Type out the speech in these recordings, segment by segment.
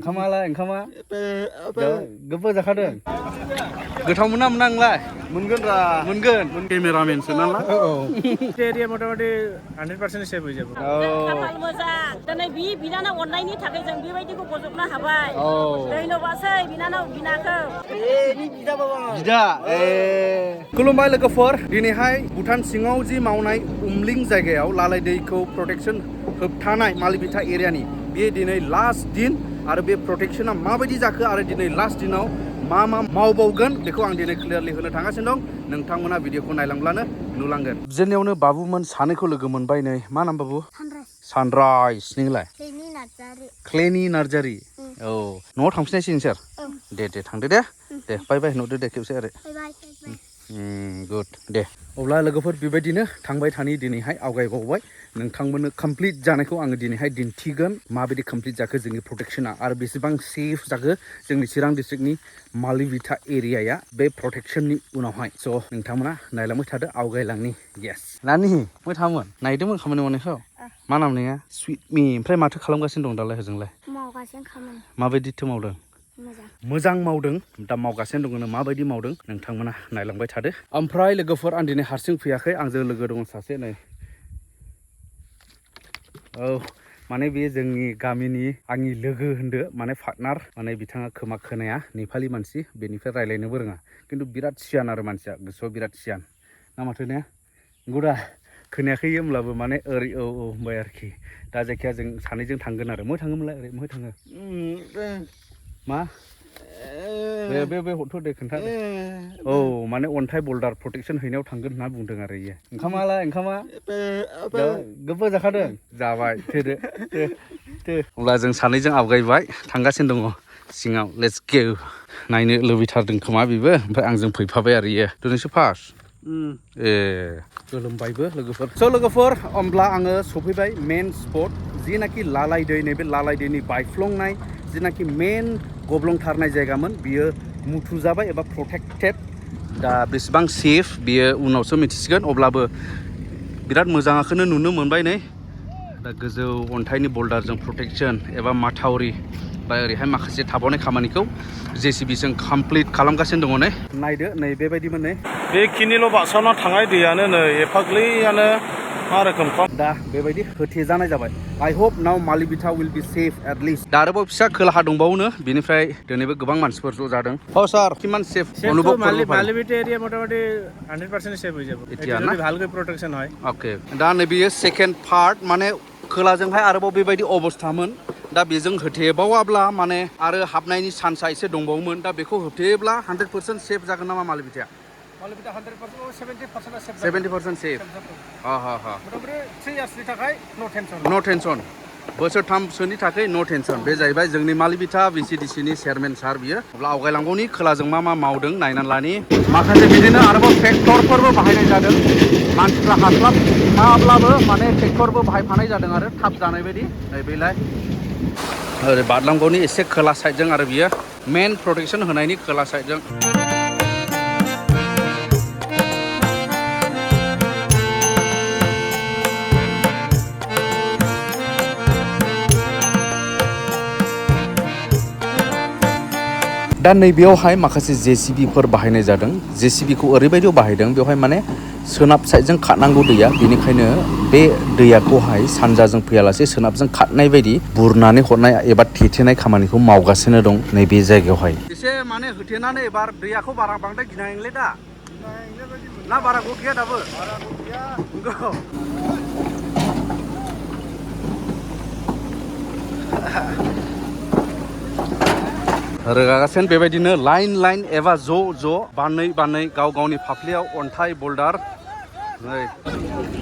ओंखामालाय ओंखामा गोबो जाखादों गोथाव मोना मोना नोंलाय मोनगोन रा मोनगोन केमेरामेनसो नालाय एरिया मथा-मथि 100% सेभ होजाबो खाफाल मोजां दिनै बि बिनानाव अननायनि थाखाय जों बेबायदिखौ बजबनो हाबाय धन्यबादसै बिनानाव बिनाखौ बिदा खुलुमबाय लोगोफोर दिनैहाय भुटान सिङाव जि मावनाय उमलिं जायगायाव लालाय दैखौ प्रटेक्शन होबथानाय मालिभिटा एरियानि बे दिनै लास्ट दिन आरो बे प्रटेक्शना माबायदि जाखो आरो दिनै लास्ट दिनाव मा मावबावगोन बेखौ आं दिनै क्लियारलि होनो थांगासिनो दं नोंथांमोना भिडिअखौ नायलांब्लानो नुलांगोन जेनेयावनो बाबुमोन सानैखौ लोगो मोनबाय नै मा नाम बाबु सानराइज नोंलाय क्लेनि नार्जारि औ न'आव थांफिननायसै नोंसोर दे थांदो दे बाय बाय नुदो दे खेबसे आरो गुड दे अब्ला लोगोफोर बेबायदिनो थांबाय थानि दिनैहाय आवगायबावबाय नोंथांमोननो कमप्लिट जानायखौ आङो दिनैहाय दिन्थिगोन माबायदि कमप्लिट जाखो जोंनि प्रटेक्शना आरो बेसेबां सेफ जाखो जोंनि चिरां डिस्ट्रिक्टनि मालिभिटा एरियाया बे प्रटेक्शननि उनावहाय स' नोंथांमोना नायलांबाय थादो आवगायलांनि येस नानि मै थामोन नायदोंमोन खामानि मावनायखौ मा नाम नोङा सुइटमि ओमफ्राय माथो खालामगासिनो दं दालाय होजोंलाय मावगासिनो खामानि माबायदिथो मावदों मोजां मावदों दा मावगासिनो दङ माबायदि मावदों नोंथांमोना नायलांबाय थादो ओमफ्राय लोगोफोर आं दिनै हारसिं फैयाखै आंजों लोगो दङ सासे नै औ माने बे जोंनि गामिनि आंनि लोगो होनदो माने पार्टनार माने बिथाङा खोमा खोनाया नेपालि मानसि बेनिफ्राय रायलायनोबो रोङा खिन्थु बिराद सियान आरो मानसिया गोसोआव बिराद सियान ना माथो ने गुदा खोनायाखै होमब्लाबो माने ओरै औ होनबाय आरोखि दा जायखिया जों सानैजों थांगोन आरो मै थाङोमोनलाय ओरै मै थाङो मा बे हरथ' दे खोन्था औ माने अन्थाइ बल्डार प्रटेक्शन हैनायाव थांगोन होनना बुंदों आरो इयो ओंखामालाय ओंखामा गोबो जाखादों जाबाय थोदो अब्ला जों सानैजों आवगायबाय थांगासिनो दङ सिङाव लेट्स गो नायनो लुबैथारदों खोमा बेबो ओमफ्राय आंजों फैफाबाय आरो इयो दिनैसो फार्स्ट गोलोमबायबो लोगोफोर होमब्ला आङो सफैबाय मेन स्पट जिनाखि लालाय दै नैबे लालाय दैनि बायफ्लंनाय जिनाखि मेन गब्लंथारनाय जायगामोन बियो मुथुजाबाय एबा प्रटेक्टेड दा बेसेबां सेफ बियो उनावसो मिथिसिगोन अब्लाबो बिराद मोजांखौनो नुनो मोनबाय नै दा गोजौ अन्थाइनि बल्डारजों प्रटेक्शन एबा माथावरि बा ओरैहाय माखासे थाबावनाय खामानिखौ जेसिबिजों कमप्लिट खालामगासिनो दङ नै नायदो नै बेबायदिमोन नै बेखिनिल' बाक्सावना थांनाय दैयानो नै एफाग्लैयानो मा रोखोम दा बेबायदि होथेजानाय जाबाय आइ होप नाउ मालिभिटा will be safe at least दा आरोबाव फिसा खोलाहा दंबावोनो बेनिफ्राय दिनैबो गोबां मानसिफोर ज' जादों सार किमान सेफ অনুভৱ মালিভিটা एरिया मथा-मथि 100% सेभ होजाबो এতিয়া না ভালকৈ প্ৰটেকশ্যন হয় ओके दा नै बेयो सेकेन्ड पार्ट माने खोलाजोंहाय आरोबाव बेबायदि अबस्थामोन दा बेजों होथेबावाब्ला माने आरो हाबनायनि चान्सआ एसे दंबावोमोन दा बेखौ होथेयोब्ला 100% सेफ जागोन नामा मालिभिटाया 70% सेफ मथा-मथि 3 इयार्सनि थाखाय नो टेनसन बोसोरथामसोनि थाखाय नो टेनसन बे जाहैबाय जोंनि मालिभिटा VCDCनि चेयारमेन सार बियो अब्ला आवगायलांगौनि खोलाजों मा मावदों नायनानै लानि माखासे बिदिनो आरोबाव ट्रेक्टरफोरबो बाहायनाय जादों मानसिफ्रा हास्लाबाब्लाबो माने ट्रेक्टरबो बाहायफानाय जादों आरो थाब जानाय बायदि नै बेलाय ओरै बादलांगौनि एसे खोला साइडजों आरो बियो मेन प्रटेक्शन होनायनि खोला साइडजों दा नैबेयावहाय माखासे जेसिबिफोर बाहायनाय जादों जेसिबिखौ ओरैबायदियाव बाहायदों बेवहाय माने सोनाब साइडजों खारनांगौ दैया बेनिखायनो बे दैयाखौहाय सानजाजों फैयालासे सोनाबजों खारनाय बायदि बुरनानै हरनाय एबा थेथेनाय खामानिखौ मावगासिनो दं नैबे जायगायावहाय एसे माने होथेनानै एबार दैयाखौ बांद्राय गिनाय नंले दा ना बारा गैया दाबो रोगागासिनो बेबायदिनो लाइन एबा ज' बानै गाव गावनि फाफ्लियाव अन्थाइ बल्डार नै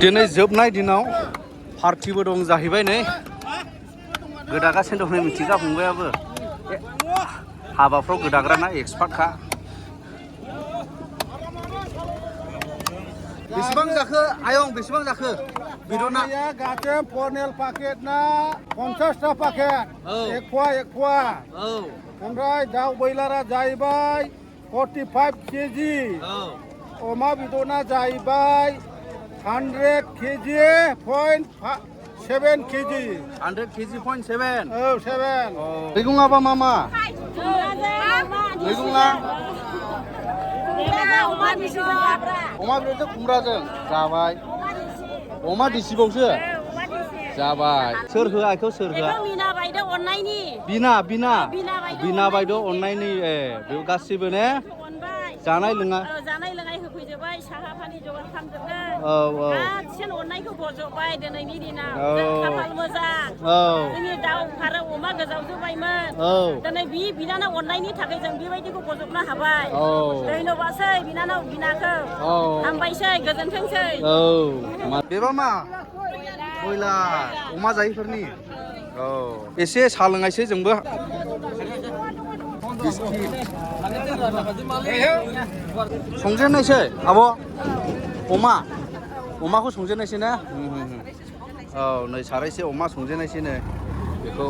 दिनै जोबनाय दिनाव पार्टिबो दं जाहैबाय नै गोदागासिनो दं नै मिथिगा फंबायाबो हाबाफ्राव गोदाग्राना एक्सपार्टखा बेसेबां जाखो आयं बेसेबां जाखो बिदना गाथे फनेल पाकेट ना 50टा पाकेट एक फवा ओमफ्राय दाउ बयलारा जाहैबाय 45 केजि अमा बिदना जाहैबाय 100 केजि 107 kg. 100 kg point 7. Oh, 7. मैगं apa mama? मैगंआ अमा बेदरजों खुमब्राजों जाबाय अमा दिसिबावसो जाबाय सोर होआ इखौ सोर होआ बिना बायदो अननायनि बिना बायद' अननायनि बेयाव गासिबो ने जानाय लोंनाय होफैजोबबाय साहा पानि जगार खालामजोबदों गासिन अननायखौ बज'बाय दिनैनि दिनाव खाफाल मोजां जोंनि दाउ फारौ अमा गोजावजोबबायमोन दिनै बिनानाव अननायनि थाखाय जों बेबायदिखौ बजबनो हाबाय धन्यबादसै बिनानाव बिनाखौ हामबायसै गोजोनथोंसै बेबा मा बयलार अमा जायैफोरनि एसे सा लोंनायसै जोंबो संजेननायसै आब' अमाखौ संजेननायसै ना औ नै सारायसे अमा संजेननायसै नै बेखौ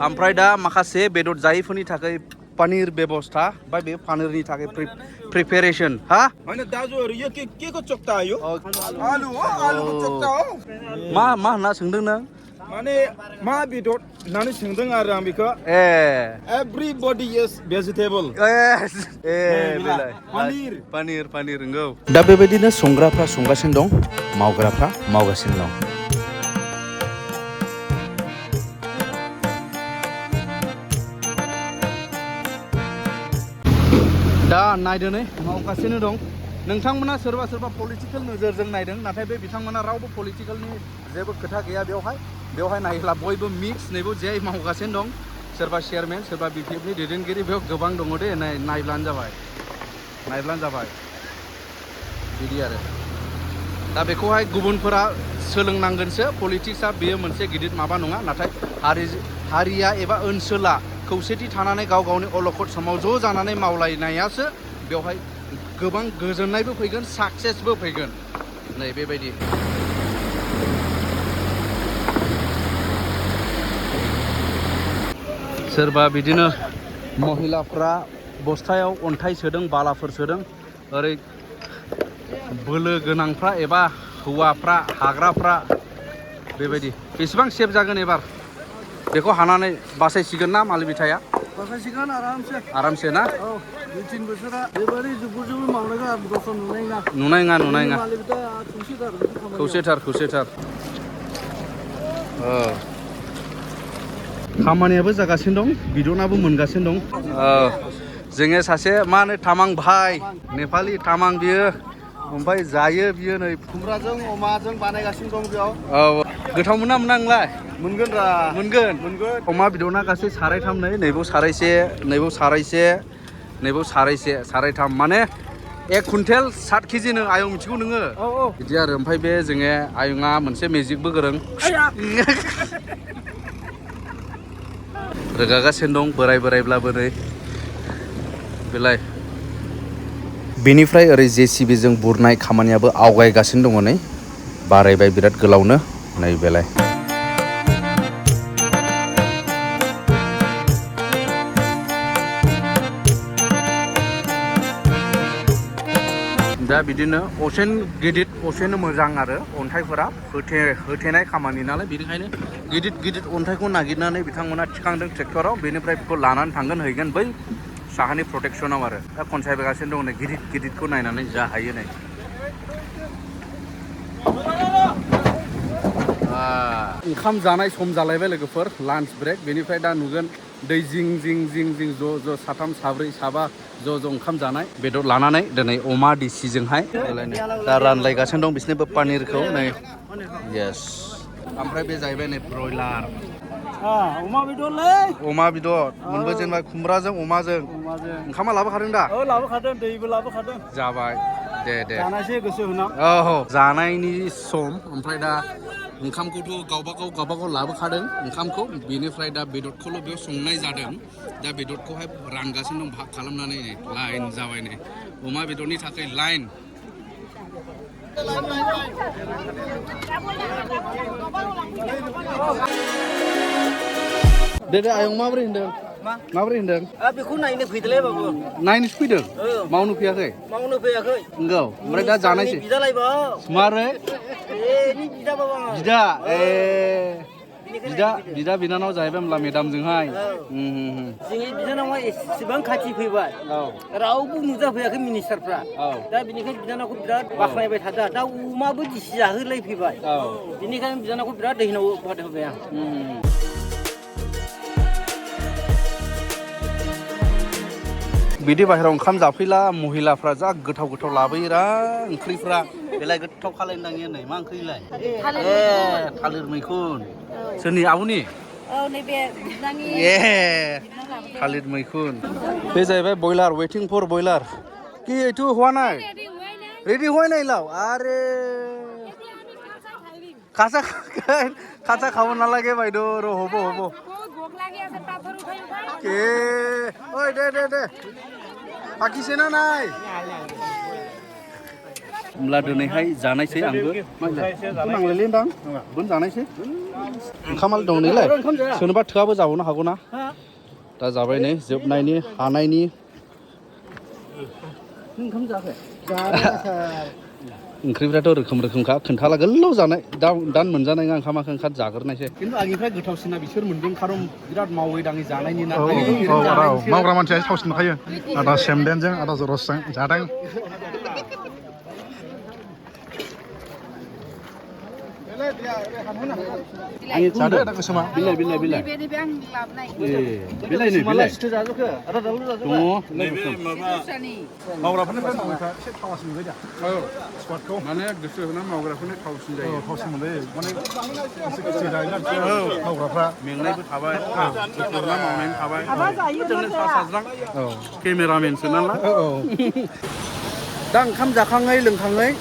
ओमफ्राय दा माखासे बेदर जायैफोरनि थाखाय पनीर बेबस्था बा बे पनीरनि थाखाय प्रिपेरेशन हा होइन दाजुहरू यो के को चोक्ता हो यो आलु हो आलुको चोक्ता हो मा होनना सोंदों नों माने मा बेदर होननानै सोंदों आरो आं बेखौ एभ्रिबडी इज भेजिटेबल पनीर नंगौ दा बेबायदिनो संग्राफ्रा संगासिनो दं मावग्राफ्रा मावगासिनो दं दा नायदो नै मावगासिनो दं नोंथांमोना सोरबा पलिटिकेल नोजोरजों नायदों नाथाय बे बिथांमोना रावबो पलिटिकेलनि जेबो खोथा गैया बेवहाय नायोब्ला बयबो मिक्स नैबो जे मावगासिनो दं सोरबा चेयारमेन सोरबा बिपिएफनि दैदेनगिरि बेयाव गोबां दङ दे नायब्लानो जाबाय बिदि आरो दा बेखौहाय गुबुनफोरा सोलोंनांगोनसो पलिटिक्सआ बेयो मोनसे गिदिर माबा नङा नाथाय हारिया एबा ओनसोला खौसेथि थानानै गाव गावनि अलखद समाव ज' जानानै मावलायनायासो बेवहाय गोबां गोजोननायबो फैगोन साक्सेसबो फैगोन नै बेबायदि सोरबा बिदिनो महिलाफ्रा बस्थायाव अन्थाइ सोदों बालाफोर सोदों ओरै बोलो गोनांफ्रा एबा हौवाफ्रा हाग्राफ्रा बेबायदि बेसेबां सेफ जागोन एबार बेखौ हानानै बासायसिगोन ना मालिबिथाया बासायसिगोन आरामसे ना 2-3 बोसोरा बेबायदि जुबुर मावनायखौ आं दस्रा नुनाय नङा मालिबिथा खौसेथार खामानियाबो जागासिनो दं बिदनाबो मोनगासिनो दं जोङो सासे मा होनो तामां भाई नेपालि तामां बियो ओमफ्राय जायो बियो नै खुमब्राजों अमाजों बानायगासिनो दं बेयाव गोथाव मोना नोंलाय मोनगोन अमा बिदना गासै सारायथाम नैबाव सारायसे सारायथाम माने 1 कुइन्टेल 7 केजि नो आयं मिथिगौ नोङो बिदि आरो ओमफ्राय बे जोङो आयंआ मोनसे मेजिकबो गोरों रोगागासिनो दं बोरायब्लाबो नै बेलाय बेनिफ्राय ओरै जेसिबिजों बुरनाय खामानियाबो आवगायगासिनो दङ नै बारायबाय बिराद गोलावनो नै बेलाय दा बिदिनो असेन मोजां आरो अन्थाइफोरा होथेनाय खामानि नालाय बेनिखायनो गिदिर अन्थाइखौ नागिरनानै बिथांमोना थिखांदों ट्रेक्टराव बेनिफ्राय बेखौ लानानै हैगोन बै साहानि प्रटेक्सनाव आरो दा खनसायगासिनो दं नै गिदिरखौ नायनानै जा हायो नै ओंखाम जानाय सम जालायबाय लोगोफोर लान्च ब्रेक बेनिफ्राय दा नुगोन दै जिं ज' साथाम साब्रै साबा ज' ओंखाम जानाय बेदर लानानै दिनै अमा दिसिजोंहाय दा रानलायगासिनो दं बिसोरनोबो पनिरखौ नै येस ओमफ्राय बे जाहैबाय नै ब्रयलार अमा बेदर मोनबो जेनेबा खुमब्राजों अमाजों ओंखामा लाबोखादों दा लाबोखादों दैबो लाबोखादों जाबाय दे जानायसै गोसो होना जानायनि सम ओमफ्राय दा ओंखामखौथ' गावबागाव लाबोखादों ओंखामखौ बेनिफ्राय दा बेदरखौल' बेयाव संनाय जादों दा बेदरखौहाय रानगासिनो दं भाग खालामनानै लाइन जाबाय नै अमा बेदरनि थाखाय लाइन दे आयं माबोरै होनदों माबोरै होनदों बेखौ नायनो फैदोलै बाबु नायनोसो फैदों मावनो फैयाखै मावनो फैयाखै नंगौ ओमफ्राय दा जानायसै बिदालायबाव मारै नि बिदा बाबा बिदा बिदा बिनानाव जाहैबाय होमब्ला मेदामजोंहाय जोंनि बिनानावा एसेबां खाथि फैबाय रावबो नुजाफैयाखै मिनिस्टारफ्रा दा बिनिखायनो बिनानावखौ बिराद बाख्नायबाय थादों दा अमाबो दिसि जाहोलायफैबाय बिनिखायनो बिनानावखौ बिराद दैनाव होबाय आं बिदि बाहेरायाव ओंखाम जाफैला महिलाफ्रा जा गोथाव गोथाव लाबोयोरा ओंख्रिफ्रा बेलाय गोथाव खालायनाङो नै मा ओंख्रिलाय थालिर मैखुन सोरनि आब'नि नैबे बिदानि थालिर मैखुन बे जाहैबाय ब्रयलार वेटिं फर ब्रयलार कि এইটো হোৱা নাই রেডি হয় নাই লাও আরে খাচা খাব নালাগে বাইদেউ ৰ হ'ব কে ঐ দে পাকিছে না নাই होमब्ला दिनैहाय जानायसै आंबो नांलायलै नोंथां बुन जानायसै ओंखामाल दं नैलाय सोरनोबा थोआबो जाबावनो हागौ ना दा जाबाय नै जोबनायनि हानायनि ओंखाम जायाखै ओंख्रिफ्राथ' रोखोमखा खोन्थाला गोलाव जानाय दान मोनजानाय नङा ओंखामाखौ ओंखाम जाग्रोनायसै खिन्थु आंनिफ्राय गोथावसिना बिसोर मोनदों खारन बिराद मावै दाङै जानायनि ना मावग्रा मानसिया थावसिन मोनखायो आदा सेमदेनजों आदा जरसजों जादों जादो दा गोसोमा बिलाइ बिलाइ नै बिलाइ मावग्राफोरनिफ्राय मावग्रा एसे थावासिन मोनबाय दा स्पटखौ माने गोसो होना मावग्राफोरनि थावसिन जायो थावसिन मोनबाय माने गोसो जायोना मावग्राफ्रा मेंनायबो थाबाय गोसो होना मावनायनि थाबाय जोंनो सा साज्रां केमेरामेनसो नालाय दा ओंखाम जाखाङै लोंखाङै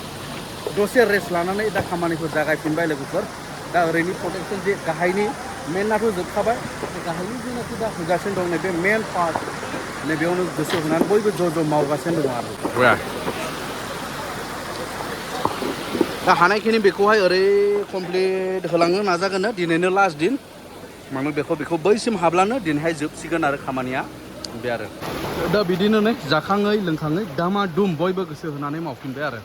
दसे रेस्ट लानानै दा खामानिखौ जागायफिनबाय लोगोफोर दा ओरैनि प्रटेक्सन जे गाहायनि मेनाथ' जोबखाबाय गाहायनि जेनाखि दा होगासिनो दं नैबे मेन पार्ट नैबेयावनो गोसो होनानै बयबो ज' मावगासिनो दं आरो दा हानायखिनि बेखौहाय ओरै कमप्लिट होलांनो नाजागोन दिनैनो लास्ट दिन मानो बेखौ बैसिम हाब्लानो दिनैहाय जोबसिगोन आरो खामानिया बे आरो दा बिदिनो नै जाखाङै लोंखाङै दामा दुम बयबो गोसो होनानै मावफिनबाय आरो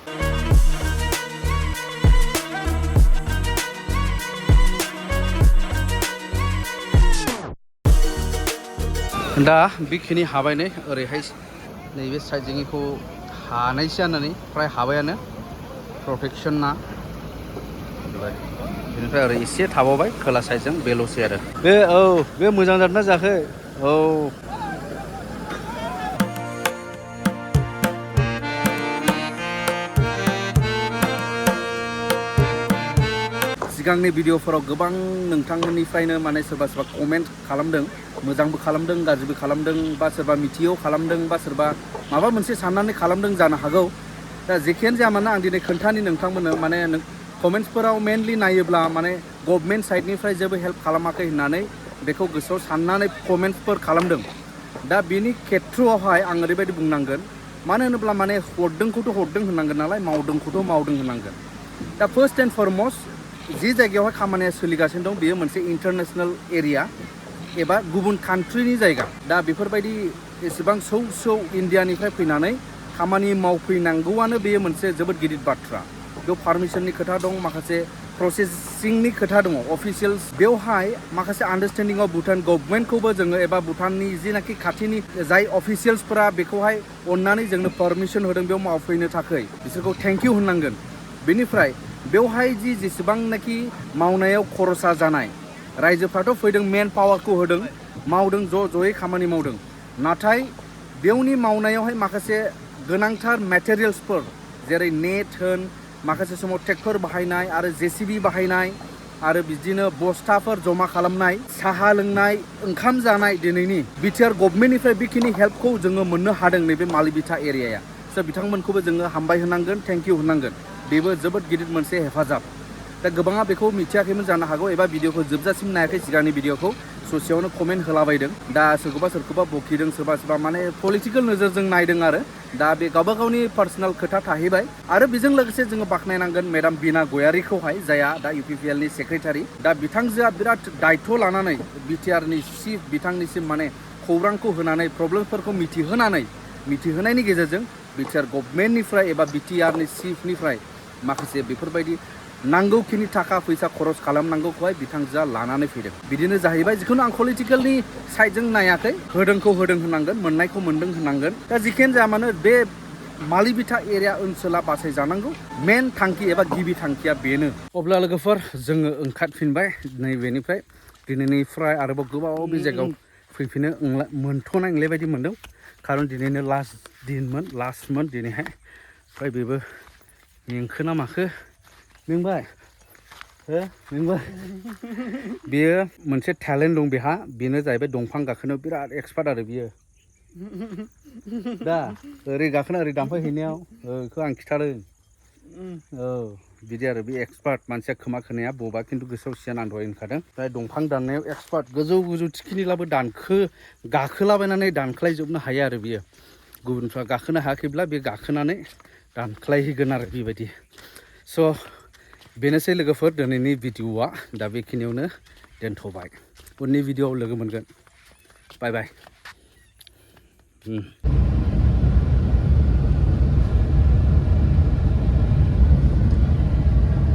दा बेखिनि हाबाय नै ओरैहाय नैबे साइडजोंनिखौ हानायसैयानो नै फ्राय हाबायानो प्रटेक्सना बेनिफ्राय ओरै एसे थाबावबाय खोला साइडजों बेल'सै आरो बे मोजां जादोंना जायाखै सिगांनि भिडिअफोराव गोबां नोंथांमोननिफ्रायनो माने सोरबा कमेन्ट खालामदों मोजांबो खालामदों गाज्रिबो खालामदों बा सोरबा मिथियैयाव खालामदों बा सोरबा माबा मोनसे साननानै खालामदों जानो हागौ दा जेखियानो जाया मानो आं दिनै खोन्थानि नोंथांमोननो माने कमेन्ट्सफोराव मेनलि नायोब्ला माने गभर्नमेन्ट साइडनिफ्राय जेबो हेल्प खालामाखै होननानै बेखौ गोसोआव साननानै कमेन्ट्सफोर खालामदों दा बेनि खेथ्रआवहाय आं ओरैबायदि बुंनांगोन मानो होनोब्ला माने हरदोंखौथ' हरदों होननांगोन नालाय मावदोंखौथ' मावदों होननांगोन दा फार्स्ट एन्ड फरमस्ट जि जायगायावहाय खामानिया सोलिगासिनो दं बेयो मोनसे इन्टारनेशनेल एरिया एबा गुबुन कान्ट्रिनि जायगा दा बेफोरबायदि एसेबां सौ इन्डियानिफ्राय फैनानै खामानि मावफैनांगौआनो बेयो मोनसे जोबोद गिदिर बाथ्रा बेयाव पारमिसननि खोथा दं माखासे प्रसेसिंनि खोथा दङ अफिसियेल्स बेवहाय माखासे आन्डारस्टेन्डिं अफ भुटान गभर्नमेन्टखौबो जोङो एबा भुटाननि जिनाखि खाथिनि जाय अफिसियेल्सफोरा बेखौहाय अननानै जोंनो पारमिसन होदों बेयाव मावफैनो थाखाय बिसोरखौ थेंक इउ होननांगोन बेनिफ्राय बेवहाय जेसेबांनाखि मावनायाव खरसा जानाय रायजोफ्राथ' फैदों मेन पावारखौ होदों मावदों ज'यै खामानि मावदों नाथाय बेवनि मावनायावहाय माखासे गोनांथार मेटेरियेल्सफोर जेरै नेट होन माखासे समाव ट्रेक्टर बाहायनाय आरो जेसिबि बाहायनाय आरो बिदिनो बस्थाफोर जमा खालामनाय साहा लोंनाय ओंखाम जानाय दिनैनि बिटिआर गभर्नमेन्टनिफ्राय बेखिनि हेल्पखौ जोङो मोननो हादों नैबे मालिबिटा एरियाया स' बिथांमोनखौबो जोङो हामबाय होनांगोन थेंक इउ होनांगोन बेबो जोबोद गिदिर मोनसे हेफाजाब दा गोबाङा बेखौ मिथियाखैमोन जानो हागौ एबा भिडिअखौ जोबजासिम नायाखै सिगांनि भिडिअखौ ससेयावनो कमेन्ट होलाबायदों दा सोरखौबा बखिदों सोरबा माने पलिटिकेल नोजोरजों नायदों आरो दा बे गावबा गावनि पार्सनेल खोथा थाहैबाय आरो बेजों लोगोसे जोङो बाख्नायनांगोन मेडाम बिना गयारिखौहाय जाया दा UPPLनि सेक्रेटारि दा बिथांजोआ बिराद दायथ' लानानै बिटिआरनि चिफ बिथांनिसिम माने खौरांखौ होनानै प्रब्लेमफोरखौ मिथिहोनायनि गेजेरजों बिटिआर गभर्नमेन्टनिफ्राय एबा बिटिआरनि चिफनिफ्राय माखासे बेफोरबायदि नांगौखिनि थाखा फैसा खरस खालामनांगौखौहाय बिथांजोआ लानानै फैदों बिदिनो जाहैबाय जिखुनु आं पलिटिकेलनि साइडजों नायाखै होदोंखौ होदों होनांगोन मोननायखौ मोनदों होनांगोन दा जिखियानो जाया मानो बे मालिबिथा एरिया ओनसोला बासायजानांगौ मेन थांखि एबा गिबि थांखिया बेनो अब्ला लोगोफोर जोङो ओंखारफिनबाय नैबेनिफ्राय दिनैनिफ्राय आरोबाव गोबाव बे जायगायाव फैफिनो मोनथ'नाय बायदि मोनदों खारन दिनैनो लास्टमोन दिनैहाय ओमफ्राय बेबो मेंखोना माखो मेंबाय हो मेंबाय बेयो मोनसे टेलेन्ट दं बेहा बेनो जाहैबाय दंफां गाखोनायाव बिराद एक्सपार्ट आरो बियो दा ओरै गाखोना ओरै दानफाय हैनायाव बेखौ आं खिथादों औ बिदि आरो बे एक्सपार्ट मानसिया खोमा खोनाया बबा खिन्थु गोसोआव सियान आं दहाय होनखादों ओमफ्राय दंफां दाननायाव एक्सपार्ट गोजौ थिखिनिलाबो गाखोलाबायनानै दानख्लायजोबनो हायो आरो बियो गुबुनफ्रा गाखोनो हायाखैब्ला बे गाखोनानै दानख्लायहैगोन आरो बेबायदि स' बेनोसै लोगोफोर दिनैनि भिडिअआ दा बेखिनियावनो दोनथ'बाय उननि भिडिअआव लोगो मोनगोन बाय बाय